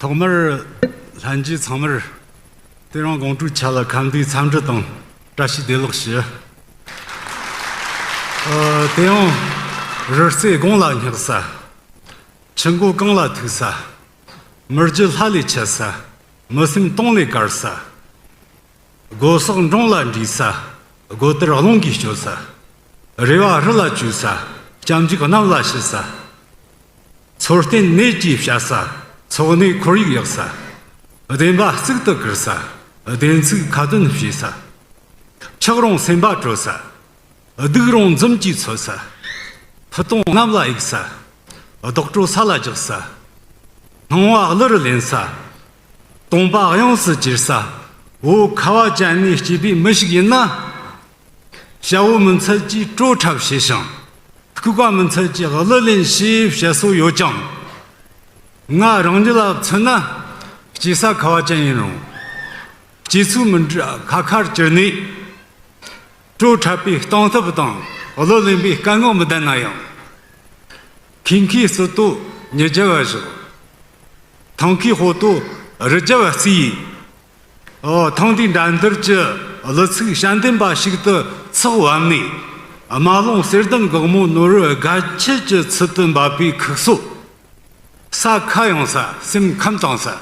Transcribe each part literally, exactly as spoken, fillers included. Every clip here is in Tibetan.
ཐོག་མར་ལྷན་རྒྱས་ཚང་མར་དེ་རིང་དགོང་དྲོའི་ཆ་ལ་ཁམས་བདེའི་འཚམས་འདྲི་དང་བཀྲ་ཤིས་བདེ་ལེགས་ཞུ། ཨ། དེ་ཡང་རི་རྩེ་དགུང་ལ་སྙེག་ས། ཆུ་མགོ་གངས་ལ་ཐུག་ས། མི་རྒྱུད་ལྷ་ལས་ཆད་ས། མི་སེམས་སྟོང་ལས་དཀར་ས། སྒོ་ཟོག་འབྲོང་ལ་འདྲིས་ས། སྒོ་དར་རླུང་གིས་གཅོད་ས། རེ་བ་རི་ལ་བཅོལ་ས། སྐྱབས་འཇུག་གནམ་ལ་ཞུ་ས། འཚོ་རྟེན་ནད་ཀྱིས་བཤའ་ས། འཚོ་གནས་ཁོར་ཡུག་ཡག་ས། བདེན་པ་གཙུག་ཏུ་བཀུར་ས། བདེན་ཚིག་ཁ་ཏོན་བྱེད་ས། ཆགས་རུང་སེམས་པ་དྲོ་ས། སྡུག་རུང་འཛུམ་གྱིས་འཚོ་ས། ཕུ་སྟོང་གནམ་ལ་གཡུག་ས། རྡོག་བྲོ་ས་ལ་རྒྱག་ས། སྣང་བ་གླུ་རུ་ལེན་ས། སྟོང་པ་དབྱངས་སུ་གྱེར་ས། འོ་ཁ་བ་ཅན་ནས་སྐྱེས་པའི་མི་ཞིག་ཡིན་ན། བྱ་བོ་མི་འཚལ་གྱིས་བྲོ་འཁྲབ་བྱས་ཤིང་། ལྐུགས་པ་མི་འཚལ་གྱིས་གླུ་ལེན་ཞེས་བཤད་སྲོལ་ཡོད་ཀྱང་། ང་རང་ཉིད་ལ་མཚོན་ན། སྐྱེས་ས་ཁ་བ་ཅན་ཡིན་རུང་། སྐྱེས་ཚུལ་མི་འདྲ་ཁ་ཁར་གྱུར་ནས། བྲོ་འཁྲབ་པའི་སྟོང་ཐབས་དང་གླུ་ལེན་པའི་དཀའ་ངལ་མི་ལྡན་ན་ཡང་། ཁེ་ཁེ་སི་ཏོ་ཉི་བརྒྱ་བ་བཞག། ཐང་ཁའི་ཧོ་ཏོ་རི་རྒྱ་བ་བརྩིས་ཡིན། ཨོ། ཐང་འདིའི་འགྲན་བསྡུར་གྱི་གླུ་ཚིག་ཞལ་འདེབས་པ་ཞིག་ཏུ་ཚགས་བབས་ནས། རྨ་ཀླུང་གསེར་ལྡུམ་འགག་མོ་ནོར་བུ་དགའ་ཆེ་གྱི་ཚུལ་དུ་འབབ་པའི་ཁུག་སོ། ས་ཁ་ཡོང་ས། སེམས་ཁམས་དྭངས་ས།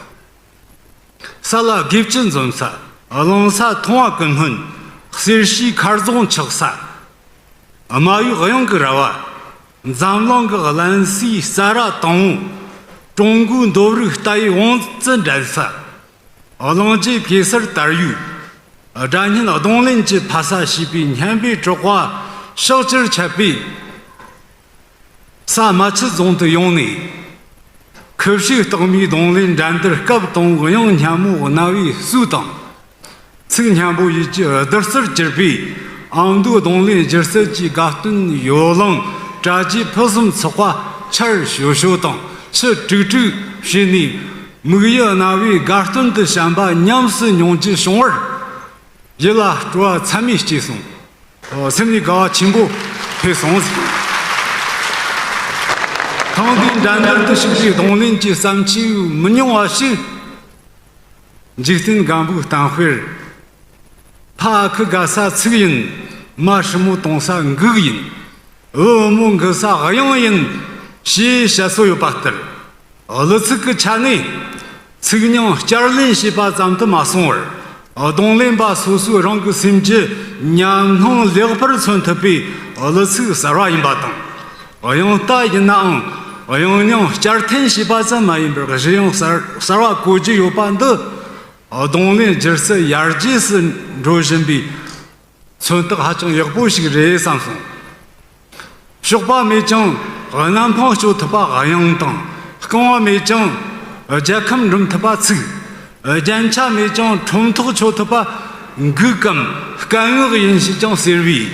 ས་ལ་དགེ་བཅུ་འཛོམས་ས། རླུང་ས་མཐོང་བ་ཀུན་སྨོན། གསེར་ཕྱེའི་མཁར་རྫོང་ཆགས་ས། རྨ་ཡུལ་གཡང་གི་ར་བ། འཛམ་གླིང་གི་གླན་སའི་རྩྭ་ར་དང་བོ། ཀྲུང་གོའི་འདོབ་རིགས་ལྟ་བའི་བང་རྩི་འདྲེན་ས། གླིང་རྗེ་གེ་སར་དར་ཡུལ། སྒྲ་སྙན་རྡུང་ལེན་གྱི་ཕ་ས་ཞེས་པའི་སྙན་པའི་གྲགས་པ་ཕྱོགས་བཅུར་ཁྱབ་པའི་ས། རྨ་ཆུ་རྫོང་དུ་ཡོང་ནས། ཁུ་བྱུག་རྟགས་མའི་རྡུང་ལེན་འགྲན་བསྡུར་སྐབས་དང་པོའི་གཡང་སྙན་མོ་རྣ་བའི་ཟུག་དང་། ཚིག་སྙན་པོ་ཡིད་ཀྱི་བདུད་རྩིར་གྱུར་པའི་ཨ་མདོའི་རྡུང་ལེན་སྒྱུ་རྩལ་གྱི་དགའ་སྟོན་ཡོ་ལང་གྲ་རྒྱས་ཕུན་སུམ་ཚོགས་པ་ཆར་ཞོ་ཞོ་དང་ཆུ་དྲུག་དྲུག་བྱས་ནས། མིག་ཡིད་རྣ་བའི་དགའ་སྟོན་དུ་བྱམས་པ་ཉམས་སུ་མྱོང་རྒྱུ་བྱུང་བར། ཡིད་ལ་སྤྲོ་བ་ཚད་མེད་སྐྱེས་སོང་། སེམས་ནས་དགའ་བ་ཆེན་པོ་འཕེལ་སོང་ཟེར། ཐེངས་འདིའི་འགྲན་བསྡུར་དུ་ཞུགས་པའི་རྡུང་ལེན་གྱི་བརྩམས་ཆོས་མི་ཉུང་བ་ཞིག་འཇིག་རྟེན་སྒམ་པོའི་གཏམ་དཔེར། ཕ་ཨ་ཁུ་དགའ་ས་ཚིག་ཡིན། མ་ཧྲི་མོ་གཏོང་ས་འགུག་ཡིན། བུ་བུ་མོ་འགུག་ས་གཡང་ཡིན། ཞེས་བཤད་སྲོལ་ཡོད་པ་ལྟར། གླུ་ཚིག་གི་ཆ་ནས་ཚིག་རྙིང་བསྐྱར་ལེན་བྱས་པ་ཙམ་དུ་མ་སོང་བར། རྡུང་ལེན་པ་སོ་སོའི་རང་གི་སེམས་ཀྱི་ཉམས་སྣང་ལེགས་པར་མཚོན་ཐུབ་པའི་གླུ་ཚིག་གསར་བ་ཡིན་པ་དང་། དབྱངས་རྟ་ཡིན་ནའང་དབྱངས་རྙིང་བསྐྱར་འཐེན་བྱས་པ་ཙམ་མ་ཡིན་པར་གཞི་དབྱངས་གསར་གསར་བ་གོ་རྒྱུ་ཡོད་པ་འདི། རྡུང་ལེན་སྒྱུ་རྩལ་ཡར་རྒྱས་སུ་འགྲོ་བཞིན་པའི་མཚོན་རྟགས་ཧ་ཅང་ཡག་པོ་ཞིག་རེད་བསམ་སོང་། གཤོག་པ་མེད་ཀྱང་གནམ་འཕང་གཅོད་ཐུབ་པ་དབྱངས་དང་། རྐང་བ་མེད་ཀྱང་རྒྱལ་ཁམས་འགྲིམ་ཐུབ་པ་ཚིག་རྒྱན་ཆ་མེད་ཀྱང་ཁྲོམ་ཐོག་འཁྱོལ་ཐུབ་པ་འགུག་གམ་སྐད་ངག་ཡིན་ཞེས་ཀྱང་ཟེར་བས།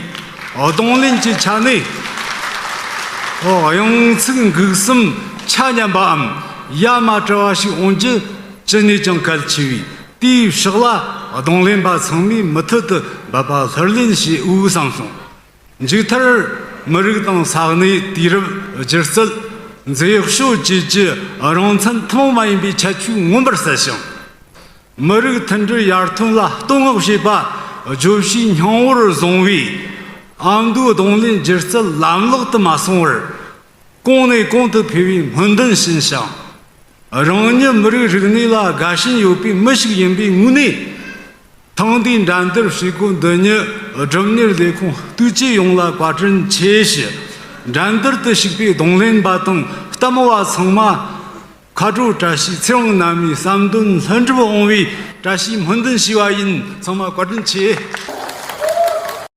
རྡུང་ལེན་གྱི་ཆ་ནས་དབྱངས་ཚིག་འགུག་གསུམ་ཆ་མཉམ་པའམ་ཡ་མ་བྲལ་བ་ཞིག་འོང་རྒྱུ་ཅི་ནས་ཀྱང་གལ་ཆེ་བས། དེའི་ཕྱོགས་ལ་རྡུང་ལེན་པ་ཚང་མས་མུ་མཐུད་དུ་འབད་པ་ལྷུར་ལེན་བྱེད་འོས་བསམ་སོང་། མཇུག་མཐར་མི་རིགས་དང་ས་གནས། དུས་རབས། སྒྱུ་རྩལ། མཛེས་དཔྱོད་བཅས་ཀྱི་རང་མཚན་ཐུན་མོང་མ་ཡིན་པའི་ཁྱད་ཆོས་མངོན་པར་གསལ་ཞིང་། མི་རིགས་མཐུན་སྒྲིལ་ཡར་ཐོན་ལ་བསྟོད་བསྔགས་བྱེད་པ་བརྗོད་བྱའི་སྙིང་བོར་བཟུང་བའི་ཨ་མདོའི་རྡུང་ལེན་སྒྱུ་རྩལ་ལམ་ལྷོང་དུ་མ་སོང་བར། གོང་ནས་གོང་དུ་འཕེལ་བའི་སྨོན་འདུན་ཞུ་ཞིང་། རང་ཉིད་མི་རིགས་རིག་གནས་ལ་དགའ་ཞེན་ཡོད་པའི་མི་ཞིག་ཡིན་པའི་ངོས་ནས། ཐེངས་འདིའི་འགྲན་བསྡུར་བྱེད་སྒོ་འདི་ཉིད་སྒྲུབ་གཉེར་ལས་ཁུངས་ལྟེ་བ་ཡོངས་ལ་བཀའ་དྲིན་ཆེ་ཞུ། འགྲན་བསྡུར་དུ་ཞུགས་པའི་རྡུང་ལེན་པ་དང་ལྟད་མོ་བ་ཚང་མ། མཁའ་འགྲོ་བཀྲ་ཤིས་ཚེ་རིང་རྣམ་གཉིས་བསམ་དོན་ལྷུན་གྲུབ་འོང་བའི་བཀྲ་ཤིས་སྨོན་འདུན་ཞུ་བ་ཡིན། ཚང་མ་བཀའ་དྲིན་ཆེ།